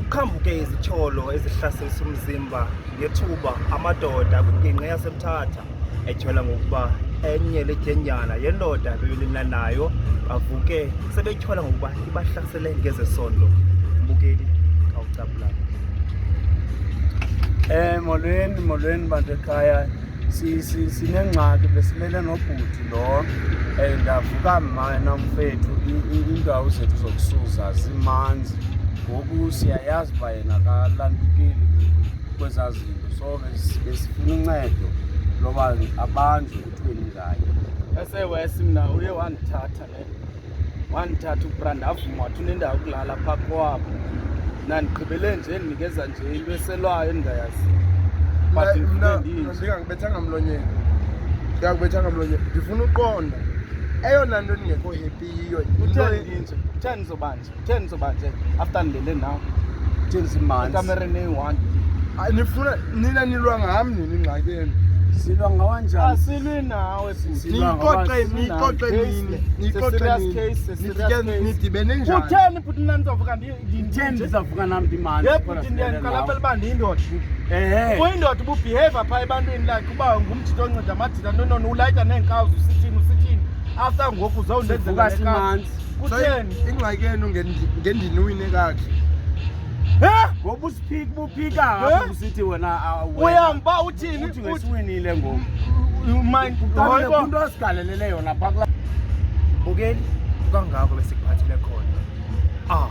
Kuqhambuke izityholo ezihlaselisa umzimba ngethuba amadoda kwingingqi yaseMthatha etyhola ngokuba enye letyenyana yendoda bebelila nayo bavuke sebetyhola ngokuba ibahlasele ngezesondo. Mbukeli khawucapulana. Molweni molweni bantu ekhaya. Sinengxaki besilele nobhuti lo ndavuka mna mfethu iindawo zethu zokusuza zimanzi ngoku siyayazi uba yena kalantukeli kwezaa zinto so besifuna uncedo loba abanjwe kuthiweni ngaye. Esewesi mna uye wandithatha ne wandithatha ubra ndavuma wathi unendawo yokulala phaa kowabo. Mna ndigqibele nje endinikeza nje into eselwayo endingayaziyo. But Mna ndifike ndinje. ndingangibethanga mlonyeni, ndingakubethanga mlonyeni, ndifuna uqonda eyona nto ndingekho happy yiyo Kutheni ndinje? Kutheni ndizoba nje? Kutheni ndizoba nje after ndilele nawe? Kutheni simanzi? Ekamereni eyi-one. Hayi, nifuna nina nilwa ngam nini ingxaki yenu? Silwa ngawanjani? Asilwi nawe bhuti. Silwa ngawa- Niyixoxe niyixoxe nini? Niyixoxe Serious nini? case, serious Nidike- case. Nidibene njani? Kutheni bhuti mna ndizovuka Kutheni ndinje? ndizavuka nam ndimanzi? Ye bhuti ndiyandiqala uba ndiyindoda. Ehe. Uyindoda ububhiheva phaa ebantwini like uba ngumjita onceda amajita ntontoni ulayita neenkawuzi usithini usithini after ngoku uzawundenzela Sivuka le nkawu. simanzi. So, Kutheni? ingxaki yenu ngendiniwine kakuhle. He? Ngoba usiphika ubuphika Eh? apha usithi wena ah, wena- Uyamba uthini? uthi ngesiwinile ngoku. Mind Kuqale kwinto osigalelele yona phaa kulaa Mbukeli, kukangako besikuphathele khona. Ah.